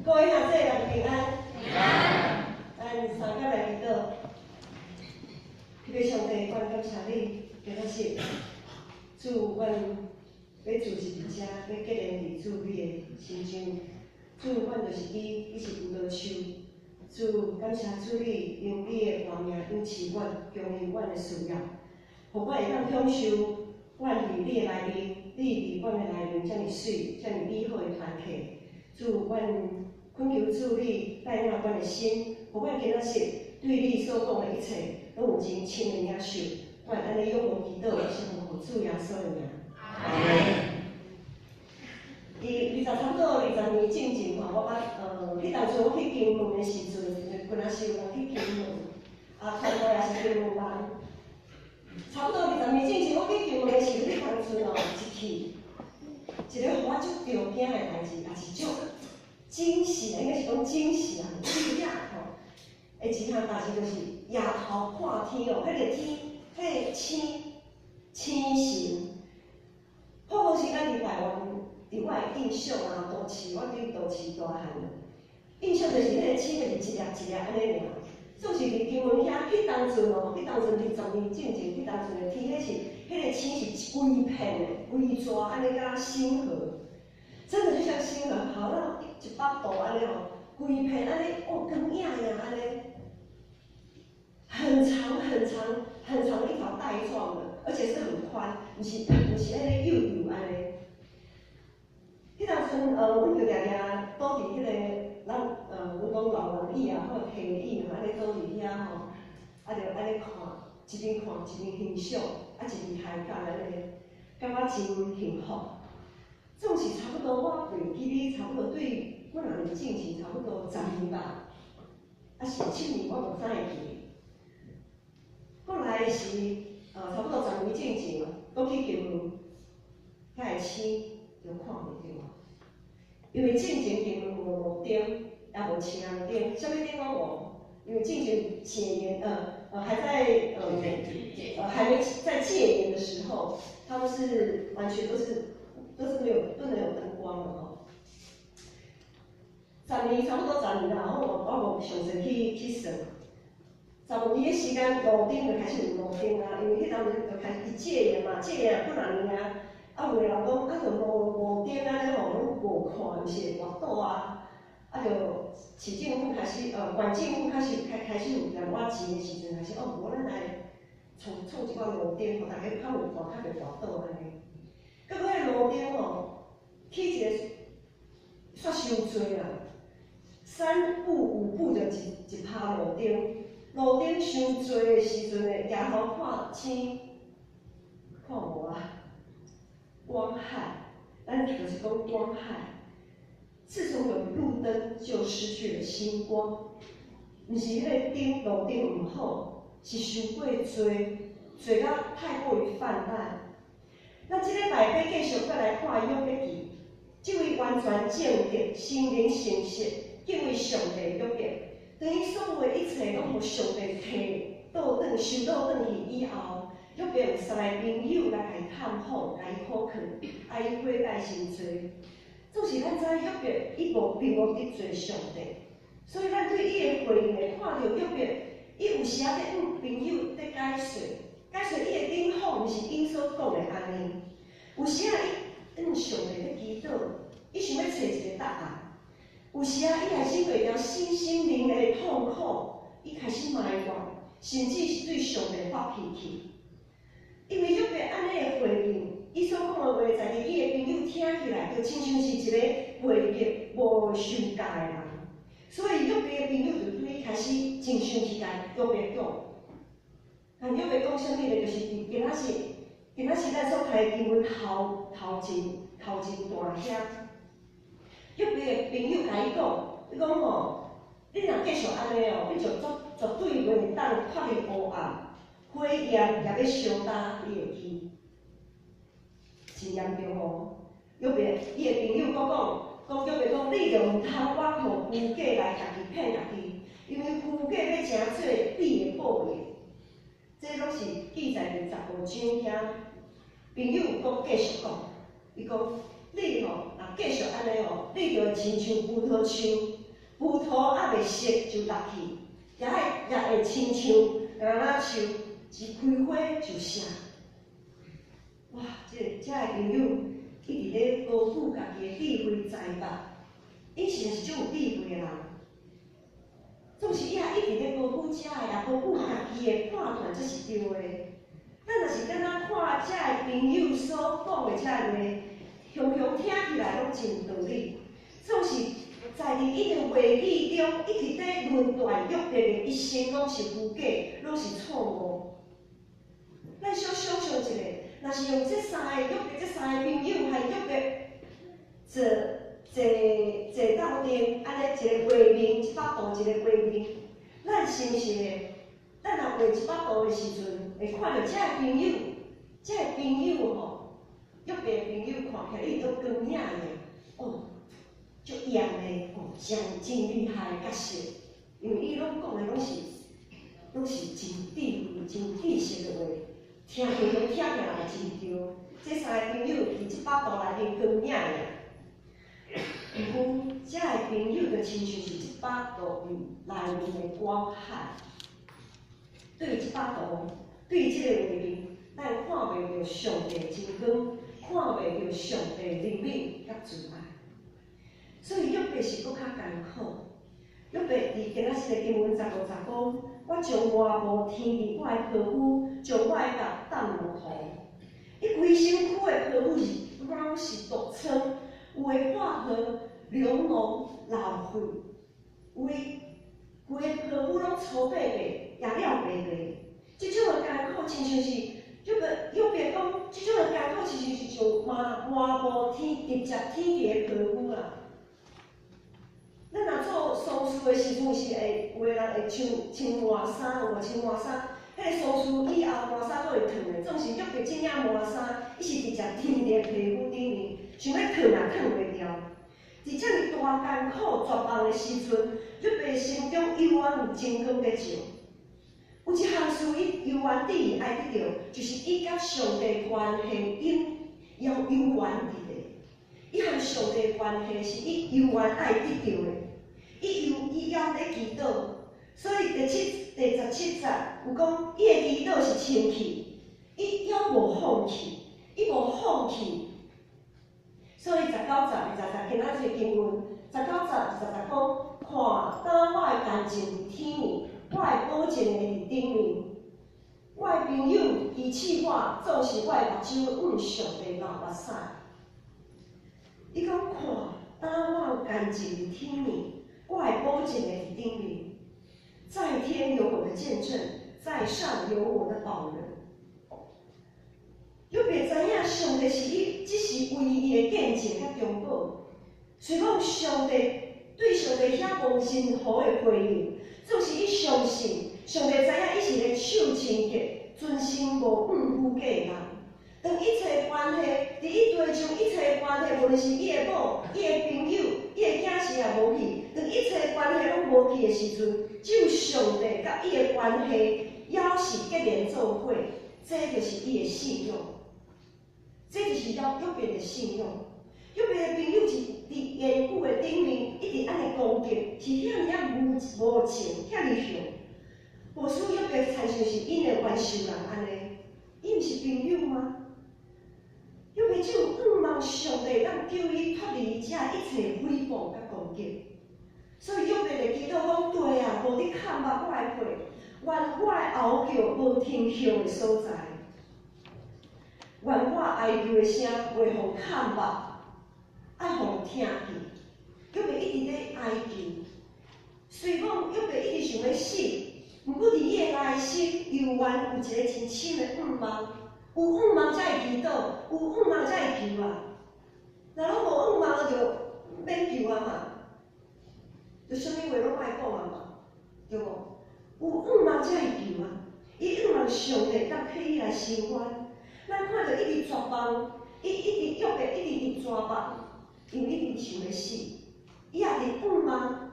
各位兄弟，大家平安。平安。咱三甲來祈禱。天父上帝，阮感謝你，今仔日主，阮欲聚集佇遮，欲結連佇主你的身上。主，阮就是你，你是葡萄樹。主，感謝主你用你的活命養飼阮，供應阮的需要，予阮會當享受阮佇你的內面，你佇阮的內面遮爾媠、遮爾美好的團契。主，阮懇求主你帶領阮的心，予阮今仔日對你所講的一切，攏有真深的領受。阮按呢仰望祈禱，是奉靠主耶穌的名。阿門。佇差不多20年進前吼，我捌彼當陣我去金門的時陣，本來是有人去金門，啊，傳道也是金門人。差不多二十年進前，我去金門的時陣，彼當陣哦，一去，一个予我足著驚的代誌，也是足驚喜，應該是講驚喜啊，驚訝吼。的一項代誌就是夜頭看天哦，彼個天，彼個星星辰，好好時咱佇台灣。佇我的印象啊，都市，我佇都市大漢的，印象就是彼個星就是一粒一粒按呢爾。總是佇金門遐，彼當陣哦，彼當陣20年進前，彼當陣的天，彼是彼個星是規片的，規逝按呢，敢若星河，真的就像星河，好像100度按呢吼，規片按呢，哦，光影呀按呢，很長很長很長一條帶狀的，而且是很寬，毋是按呢幼幼按呢。彼當陣，阮就定定倒佇彼個咱，阮講老人椅啊，或皮椅，按呢倒佇遐吼，啊，就按呢看，一邊看一邊欣賞，啊，一邊開講按呢，感覺真幸福。總是差不多，我袂記得差不多對幾若年進前，差不多十年吧，啊是7年，我無知會記。過來是，差不多十年進前，閣去金門，遐个星就看袂著啊。因為進前金門無路燈，也無車燈，啥物燈攏無。因為進前戒嚴，還在還沒在戒嚴的時候，他們是完全都是沒有不能有燈光的吼。十年差不多十年啦，我無詳細去算。十年的時間，路燈就開始有路燈啊，因為彼當陣就開始戒嚴嘛，戒嚴幾若年啊。啊，有的人講啊，就無路燈按呢吼，攏無看，毋是會跋倒啊。啊，就市政府開始，縣政府開始有踮我錢的時陣開始，哦，無咱來創一寡路燈，予大家較有看，較袂跋倒按呢。結果彼路燈吼，起一個煞傷濟啦，三步五步就一拍路燈，路燈傷濟的時陣呢，夜頭看星看無啊。光害，咱就是講光害。自從有路燈，就失去了星光。毋是彼個燈路燈毋好，是傷過濟，濟到太過於泛濫。咱這禮拜欲繼續閣來看約伯記，這位完全正直、心靈誠實、敬畏上帝的約伯，當伊所有的一切攏予上帝提倒轉、收倒轉去以後，約伯有三个朋友來共伊探訪，共伊苦勸，愛伊悔改認罪。總是咱知約伯伊無並無得罪上帝，所以咱對伊的回應會看著約伯，伊有時仔佇向朋友佇解說，解說伊的頂好，毋是𪜶所講的按呢。有時仔伊向上帝咧祈禱，伊想欲揣一個答案。有時仔伊也是為著身心靈的痛苦，伊開始埋怨，甚至是對上帝發脾氣。因為約伯按呢的回應，伊所講的話，在佇伊的朋友聽起來，就親像是一個袂激、無受教的人。所以約伯的朋友就對伊開始真生氣，共約伯講。共約伯講啥物呢？就是佇今仔日咱所讀的經文頭前段遐。約伯的朋友共伊講，伊講吼，你若繼續按呢哦，你就絕對袂當脫離黑暗。火焰也欲燒焦你的枝，真嚴重哦。約伯伊的朋友閣講，講約伯講，你就毋通倚靠虛假來家己騙家己，因為虛假欲成做你的報應。這攏是記載佇15章遐。朋友閣繼續講，伊講你吼，若繼續按呢吼，你就會親像葡萄樹，葡萄猶未熟就落去，也會也會親像橄欖樹，一開花就謝。哇！這個遮个朋友一直咧高舉家己的智慧才學，伊實在是足有智慧的人。總是伊也一直咧高舉遮个，也高舉家己的判斷，這是對的。咱若是敢若看遮个朋友所講的遮个話，雄雄聽起來攏真道理。總是在佇伊的話語中，一直咧論斷約伯的一生攏是虛假，攏是錯誤。咱小想像一下，若是用這三個約伯這三個朋友和約伯坐坐坐鬥陣，按呢一個畫面，這幅圖一個畫面，咱是毋是會？咱若畫這幅圖的時陣，會看著這个朋友，這個朋友吼，約伯的朋友看起來伊都光影的，哦，足艷的，哦，真真厲害的角色，因為伊攏講的攏是真智慧、真知識的話，聽聽聽起來嘛真對。這三個朋友佇這幅圖內面光影的，毋過這个朋友就親像是這幅圖內面的廣海。對這幅圖，對這個畫面，咱看袂著上帝真光，看袂著上帝憐憫佮慈愛。所以約伯是閣較艱苦。約伯佇今仔日的經文15節講：我將抹布添佇我的皮膚，將我的角澹落塗。伊規身軀的皮膚是攏是毒瘡，有的破皮、流膿、流血，有的規個皮膚攏粗白白，也了白白。這種的艱苦，親像是約伯約伯講，這種的艱苦，親像是像抹抹布添直接添佇个皮膚啦。咱若做喪事的時陣，是會有的人會穿穿麻衫，有無穿麻衫？彼個喪事以後麻衫閣會燙的，總是約伯這領麻衫，伊是直接添佇個皮膚頂面，想欲燙也燙袂掉。佇遮爾大艱苦絕望的時陣，約伯心中猶原有真光佇照。有一項事，伊猶原佇愛得著，就是伊佮上帝關係永猶猶原佇咧。伊和上帝關係是伊猶原愛得著的。伊猶伊猶咧祈禱，所以第17節有講，伊的祈禱是清氣，伊猶無放棄，伊無放棄。所以19節20節今仔這個經文，19節20節講，看，當我的乾淨佇天面，我的保證的佇頂面。我的朋友歧視我，總是我的目睭向上帝流目屎。伊講看，當我有乾淨佇天面，我的保證的佇頂面。在天有我的見證，在上有我的保人。約伯知影上帝是伊，這是唯一的見證佮中保。雖講上帝對上帝遐無任何的回應，總是伊相信上帝知影伊是個手清潔、存心無向虛假的人。當一切關係，佇伊地上一切關係，無論是伊的某、伊的朋友、伊的囝婿也無去，當一切關係攏無去的時陣，只有上帝佮伊的關係猶是結連做伙，這就是伊的信仰。這就是約伯的信仰。約伯的朋友是佇言語的頂面一直按呢攻擊，是遐爾仔無無情，遐爾凶。無使約伯親像是𪜶的冤仇人按呢，伊毋是朋友嗎？約伯只有仰望上帝，當救伊脫離這一切誹謗佮攻擊。所以約伯就祈禱講：地啊，無你崁目我的皮，願我的哀叫無停歇的所在，願我哀求的聲袂予崁目，愛予聽見。約伯一直咧哀求，雖講約伯一直想欲死，毋過佇伊的內心猶原有一個真深的向望，有向望才會祈禱，有向望才會求啊。若攏無向望，就免求啊嘛，就啥物話攏莫講啊嘛，對無？有向望才會求啊，伊向望上帝當替伊來伸冤。咱看著一直絕望，伊一直約伯一直佇絕望，因為一直想欲死，伊也佇向望，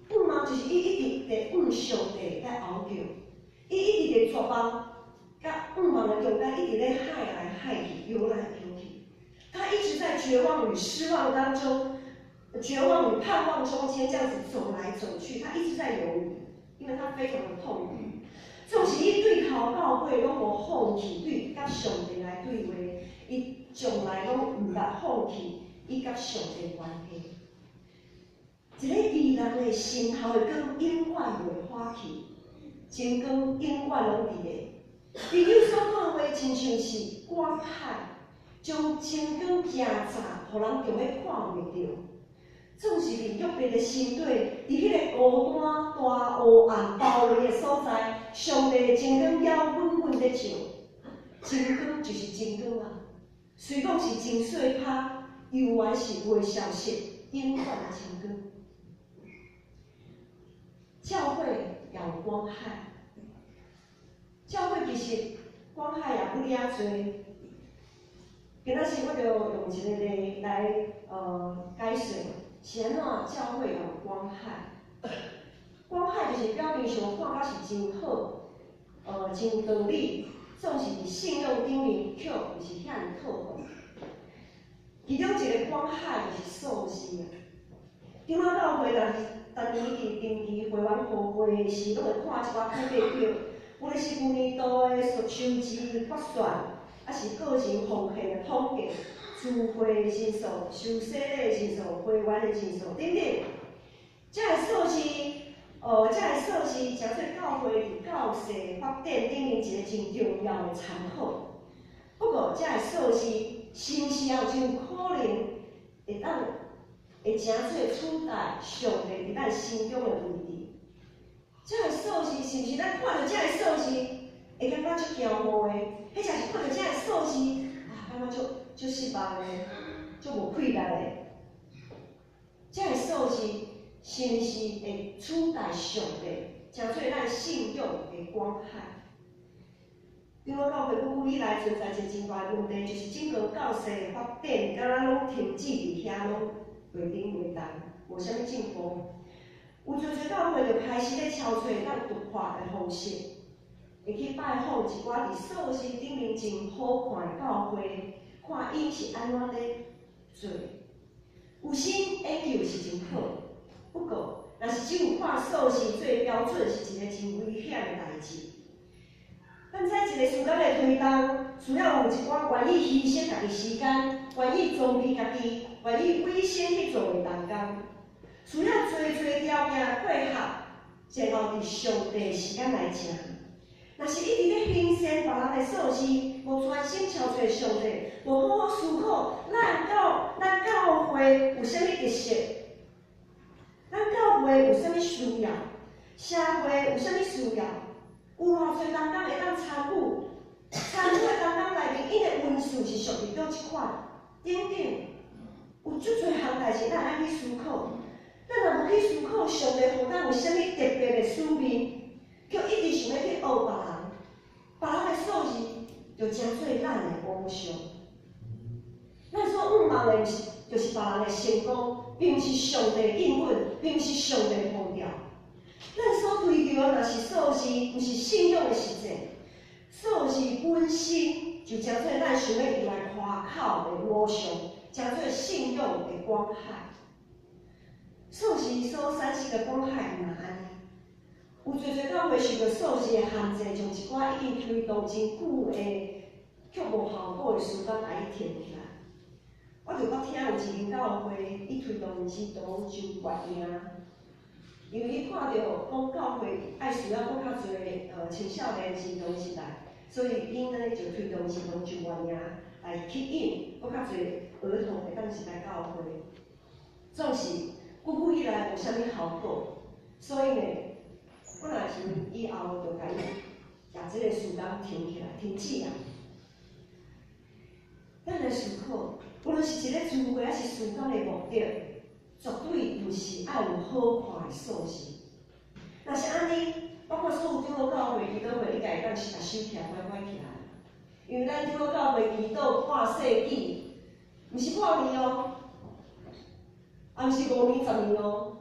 向望就是伊一直佇向上帝來哀叫，伊一直佇絕望，佮向望的中間一直咧海來海去，搖來搖去。他一直在絕望與失望當中，絕望與盼望中間這樣子走來走去，他一直在猶豫，因為他非常的痛苦。總是伊對頭到尾攏無放棄對佮上帝來對話，伊從來攏毋捌放棄伊佮上帝關係。一個義人的心頭的光永遠袂花去，真光永遠攏佇咧。朋友所講的話，親像是廣海，將真光遮罩，予人強欲看袂著。總是佇約伯的心底，佇彼个孤單大黑暗包圍的所在，上帝的真光猶穩穩咧照。真光就是真光啊！雖講是真細拍，猶原是袂消失，永遠的真光。教會也有廣海，教會其實廣海也不爾濟。今仔日我就用一個例來解釋，是按怎教會有廣海。廣海就是表面上看甲是真好，真道理，總是佇信仰頂面卻毋是遐爾妥當。其中一個廣海就是數字啊。長老教會若是逐年佇定期會員報會時，攏會看一寡統計表，無論是舊年度的收支決算，抑是個人奉獻的統計、聚會人數、受洗禮人數、會員的人數等等。這個數字成做教會佇教勢發展頂面一個真重要的參考。不過，這個數字是毋是也有真有可能會當會成做取代上帝佇咱心中的位置？這個數字是毋是咱看著這個數字會感覺足驕傲的？彼者是看著這個數字啊，感覺足足失望的，足無氣力的？這個數字是毋是會取代上帝，成做咱信仰的廣海？長老教會久久以來存在一個真大的問題，就是整個教勢發展，敢若攏停止佇遐，攏袂振袂動，無啥物進步。有濟濟教會就開始咧敲揣當突破的方式，會去拜訪一寡佇數字頂面真好看的教會，看𪜶是按怎咧做。有心研究是真好，不過若是只有看數字做標準，是一個真危險的代誌。咱知一个事工的推動，需要有一寡願意犧牲家己時間、願意裝備家己、願意委身去做的同工，需要濟濟條件配合，然後佇上帝時間來成。若是一直咧欣羨別人的數字，無專心朝揣上帝，無好好思考，咱教會有啥物特色？咱教會有啥物需要？社會有啥物需要？有偌濟同工會當參與？參與的同工內面，𪜶的恩賜是屬於佗一款？等等，有足濟項代誌，咱愛去思考。咱若無去思考，上帝予咱有啥物特別的使命，卻一直想欲去學別人，別人的數字就成做咱的偶像。咱所向望的，毋是就是別人的成功，並毋是上帝的應允，並毋是上帝的呼召。咱所追求的若是數字，毋是信仰的實踐。數字本身就成做咱想欲用來誇口的偶像，成做信仰的廣海。數字所產生的廣海嘛按呢，有濟濟教會受著數字的限制，將一寡已經推動真久的，卻無效果的事工共伊停起來。我就捌聽有一間教會，伊推動兒童就月營，因為伊看著講教會愛需要閣較濟青少年兒童入來，所以𪜶呢就推動兒童就月營來吸引閣較濟兒童會當入來教會。總是久久以來無啥物效果，所以呢，本來是以後就共伊共這個事工停起來，停止啊。咱來思考，無論是一个聚會抑是事工的目的，絕對毋是愛有好看的數字。若是按呢，包括所有長老教會、祈禱會，應該會當共收起來，關關起來。因為咱長老教會祈禱半世紀，毋是半年哦，也毋是5年、10年哦，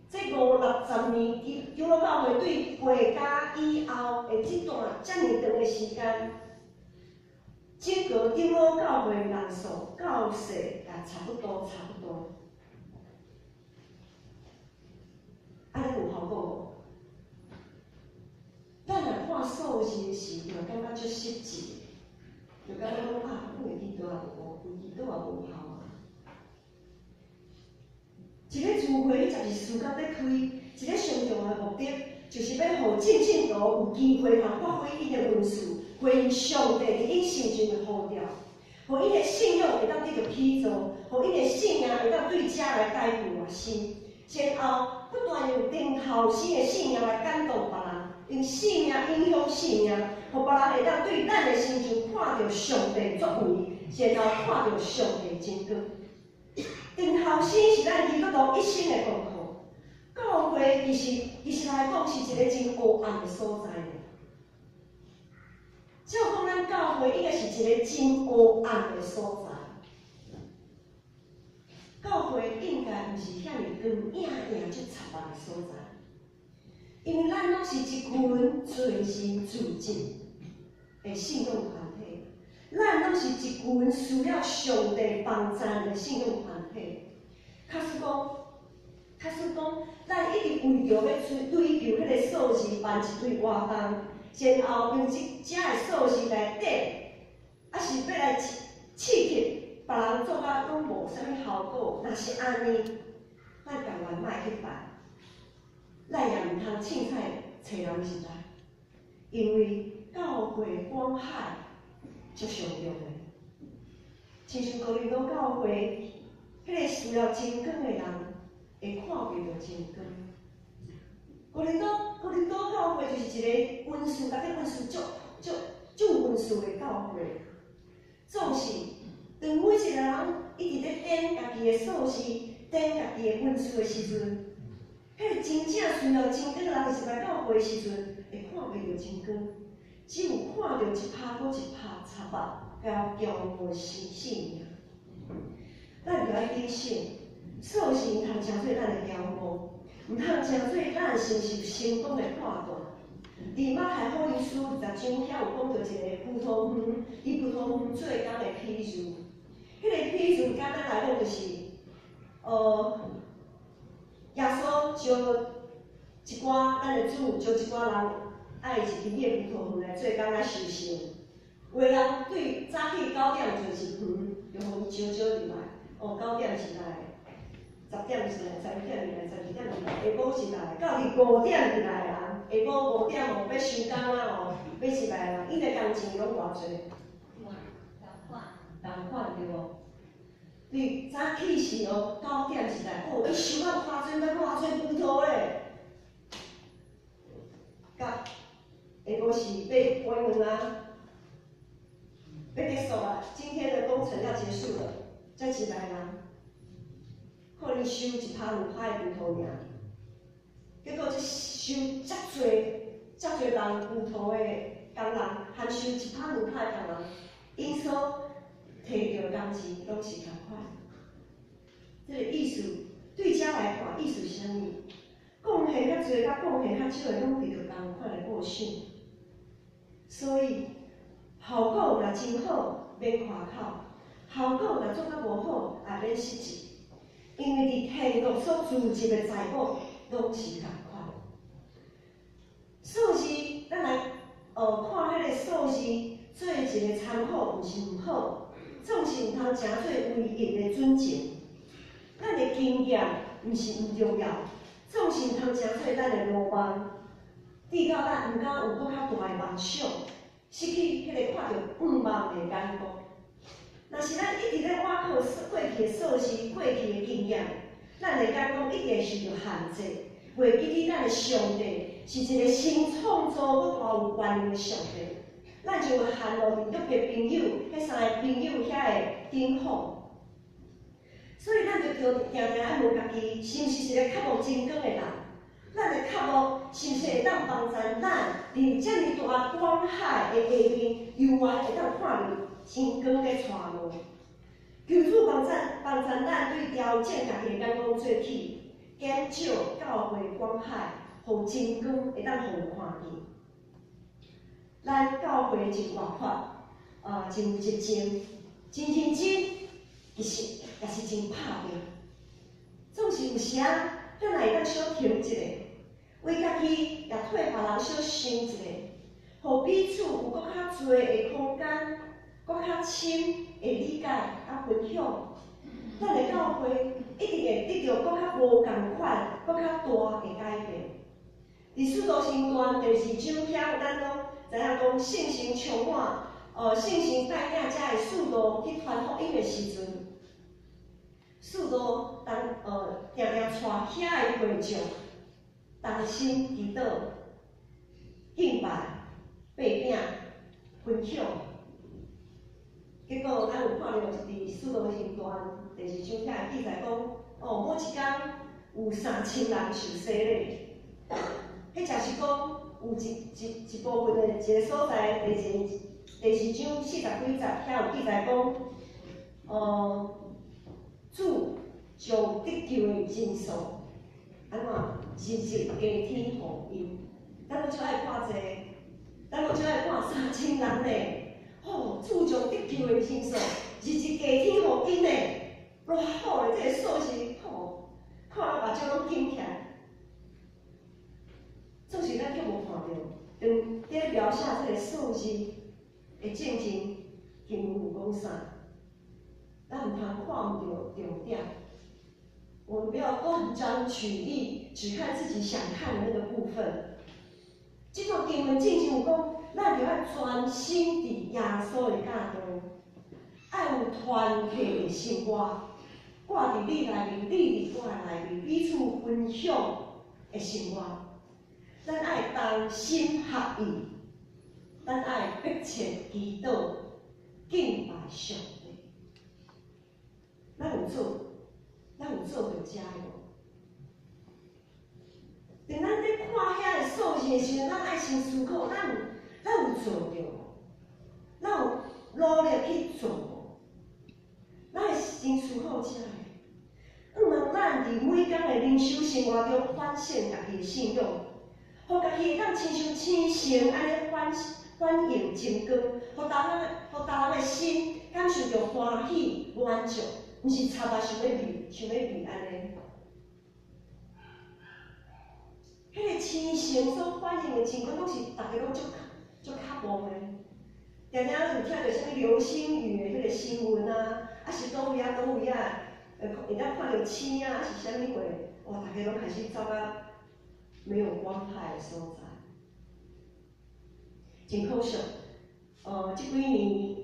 這五六十年，長老教會對回家以後的這段遮爾長的時間，整個長老教會人數到細也差不多，差不多。按呢有效果無？咱若看數字的時，就感覺足失志，就感覺講啊，阮會祈禱也無，毋祈禱也無效啊。一个聚會24時間咧開，一个上重要的目的，就是欲予正信徒有機會通發揮𪜶的恩賜，回應上帝佇𪜶心中的呼召，予𪜶的信仰會當得著起造，予𪜶的性命會當對遮來改變換新，然後不斷用頂頭生的性命來感動別人，用性命影響性命，予別人會當對咱的身上看著上帝作為，然後看著上帝真光。頂頭生是咱基督徒一生的功課。教會其實來講是一个真黑暗的所在。照講，咱教會應該是一个真黑暗的所在。教會應該毋是遐爾光影影足插目的所在，因為咱攏是一群隨心組織的信仰團體，咱攏是一群需要上帝幫贊的信仰團體。假使講，咱一直為著欲追求彼個數字辦一堆活動，然後用這遮的數字來頂，抑是欲來刺激別人做甲攏無啥物效果。若是按呢，咱甘願莫去辦，咱也毋通凊彩揣人入來，因為教會廣海足上重要的。親像哥林多教會，彼個需要真光的人，會看袂著真光。哥林多教會就是一个恩賜，逐家恩賜足足足有恩賜的教會。總是當每一个人一直咧點家己的數字，點家己的恩賜的時陣，彼個真正需要真光的人入來教會的時陣，會看袂著真光，只有看著一拍閣一拍插目，佮驕傲的性命。咱著愛警醒，數字毋通成做咱的驕傲，毋通成做咱是毋是成功的判斷。佇馬太福音書20章遐有講著一个葡萄園，佇葡萄園做工的比喻。彼个比喻簡單來講就是，耶穌招一寡咱的主招一寡人愛入去伊的葡萄園來做工來收成。有的人對早起9點就入園，就予伊招招入來。哦，9點入來，10點入來，11點入來，12點入來，下晡入來，到佇五點入來的人，下晡五點哦，欲收工啊哦，欲入來的人，𪜶的工錢攏偌濟？仝款對無？對，早起時哦，九點入來，哦，伊收啊偌濟，偌濟葡萄咧。甲下晡時欲關門啊，欲結束啊，今天的工程要結束了，才入來人，可能收一拋兩拋的葡萄爾，結果這收遮濟遮濟人葡萄的工人，含收一拋兩拋的工人，𪜶所提著的工錢攏是仝款。這个意思對遮來看，意思是啥物？貢獻較濟佮貢獻較少的，攏得著仝款的報賞。所以效果若真好，免誇口；效果若做較無好，也免失志。因為佇天國所聚集的財寶，攏是仝款。數字，咱來看彼个數字，做一个參考，毋是毋好，總是毋通成做唯一的準繩。咱的經驗毋是毋重要，總是毋通成做咱的魯莽。直到咱毋敢有閣較大的夢想，失去彼个看著願望的眼光。若是咱一直咧倚靠過去的數字、過去的經驗，咱的眼光一定會受著限制，袂記得咱的上帝是一個新創造閣大有權能的上帝。咱就會陷落佇約伯朋友彼三个朋友遐的頂風。所以咱就著定定愛問家己，是毋是一个渴慕真光的人？咱的渴慕是毋是會當幫贊咱佇遮爾大廣海的下面，猶原會當看著真光咧帶路？求主幫贊咱對調整家己的眼光做起，減少教會廣海，予真光會當予人看見。咱教會真活潑，真有熱情，真認真，其實也是真拍拚。總是有時啊，咱也會當小停一下，為家己也替別人小想一下，予彼此有閣較濟的空間，閣較深的理解佮分享。咱的教會一定會得著閣較無仝款、閣較大的改變。佇使徒行傳第二章遐，咱攏知影講聖神充滿，聖神帶領遮的使徒去傳福音的時陣，使徒當定定帶遐的會眾同心祈禱、敬拜、擘餅、分享。結果，咱有看著佇使徒行傳第二章遐記載講，哦，每一工有3000人受洗禮。彼就是講有一部分的一個所在，第二章四十幾節遐有記載講，主將得救的人數，按怎日日加添予𪜶。咱攏足愛看這個，咱攏足愛看三千人呢。哦，主將得救的人數，日日加添予𪜶呢，偌好咧！這個數字，吼，看到目睭攏金起來。總是咱卻無看著，當佇咧描寫這個數字的進前，經文有講啥？咱毋通看毋著重點。我們不要斷章取義，只看自己想看的那個部分。這段經文進前有講，咱著愛專心佇耶穌的教導，愛有團體的生活，我佇你內面，你佇我內面，彼此分享的生活。咱愛同心合意，咱愛迫切祈禱、敬拜上帝。咱有做著遮的無？當咱咧看遐个數字的時陣，咱愛先思考，咱有做著無？咱有努力去做無？咱會先思考遮个。向望咱佇每工的靈修生活中反省家己的信仰，予家己會當親像星星按呢反映真光，予逐人的心感受著歡喜滿足，毋是插啊想欲避，想欲避按呢。彼個星星所反映的真光，攏是逐家攏足足渴望的。定定有聽著啥物流星雨的彼個新聞啊，抑是佗位啊佗位啊，會當看著星啊，抑是啥物貨，哇！逐家攏開始走到沒有光害的所在，真可惜。這幾年，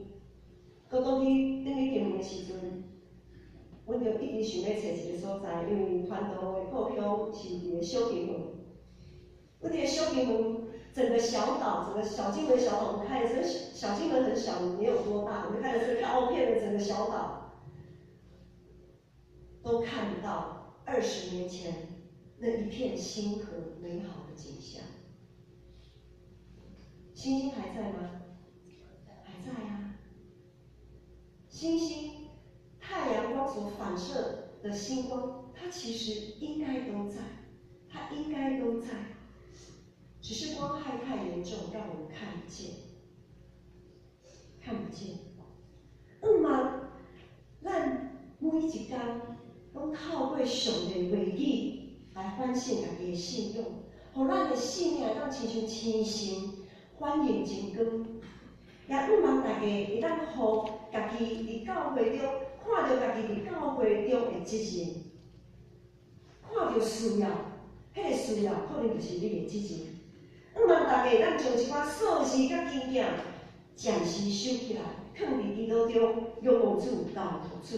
閣倒去轉去金門的時陣，阮就一直想欲揣一個所在，因為傳道的故鄉是佇個小金門。阮佇個小金門，整個小島，整個小金門小島，我們開的車，小金門很小，沒有多大，我們開的車繞遍了整個小島，都看不到20年前那一片星河美好的景象。星星還在嗎？還在啊。星星，太陽光所反射的星光，它其實應該都在，它應該都在，只是光害太嚴重，讓我們看不見，看不見。向望咱每一工攏透過上帝話語來反省家己的信仰，予咱的生命當親像星星反映真光。也向望大家會當予家己佇教會中看著家己佇教會中的責任，看著需要，彼個需要可能就是你的責任。向望大家會當將一寡數字佮經驗暫時收起來，囥佇祈禱中，仰望主、交託主。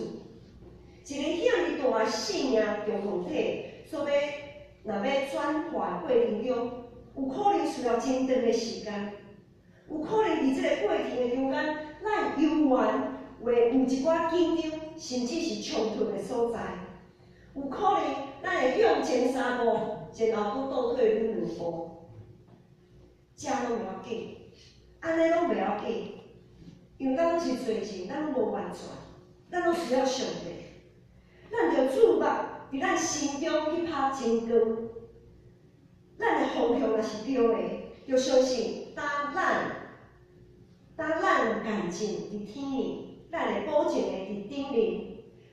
一個遐爾大的生命共同體，所欲若欲轉化的過程中，有可能需要真長的時間，有可能佇這個過程的中間，咱猶原會有一寡緊張，甚至是衝突的所在。有可能咱會向前三步，然後閣倒退兩步，這攏袂要緊，按呢攏袂要緊，因為咱攏是罪人，咱攏無完全，咱攏需要上帝。咱著注目佇咱心中去拍真光，咱的方向若是對的，就相信當咱當咱有見證佇天裡，咱會保證的佇頂面。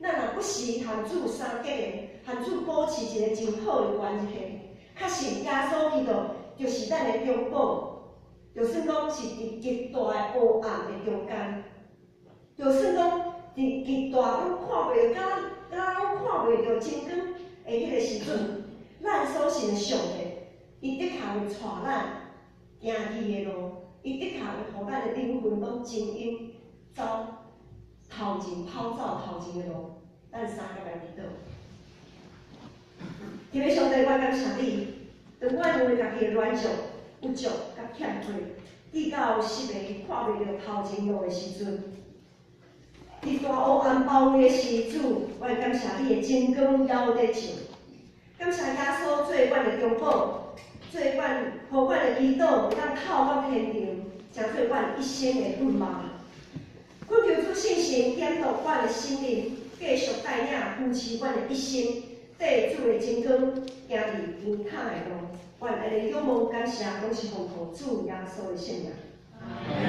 咱若不時和主相結連，和主保持一个真好的關係，確實耶穌基督就是咱的中保。就算講是佇極大的黑暗的中間，就算講佇極大攏看袂著，敢若攏看袂著真光的彼个時陣，咱所信的上帝，伊的確會帶咱行義的路，伊的確會予咱的靈魂攏精英走頭前跑走頭前的路。咱三個來祈禱。天父上帝，我感謝你，當我因為家己的軟弱、不足佮欠缺，至到失迷看袂著頭前路的時陣，佇大黑暗包圍的時主，我感謝你的真光猶佇照。感謝耶穌做阮的中保，做阮，予阮的祈禱會當透到天庭，成做阮一生的盼望。懇求主聖神監督阮的心靈，繼續帶領扶持阮的一生，綴主的真光，行佇平坦的路。阮按呢仰望感謝，攏是奉靠主耶穌的聖名。阿門。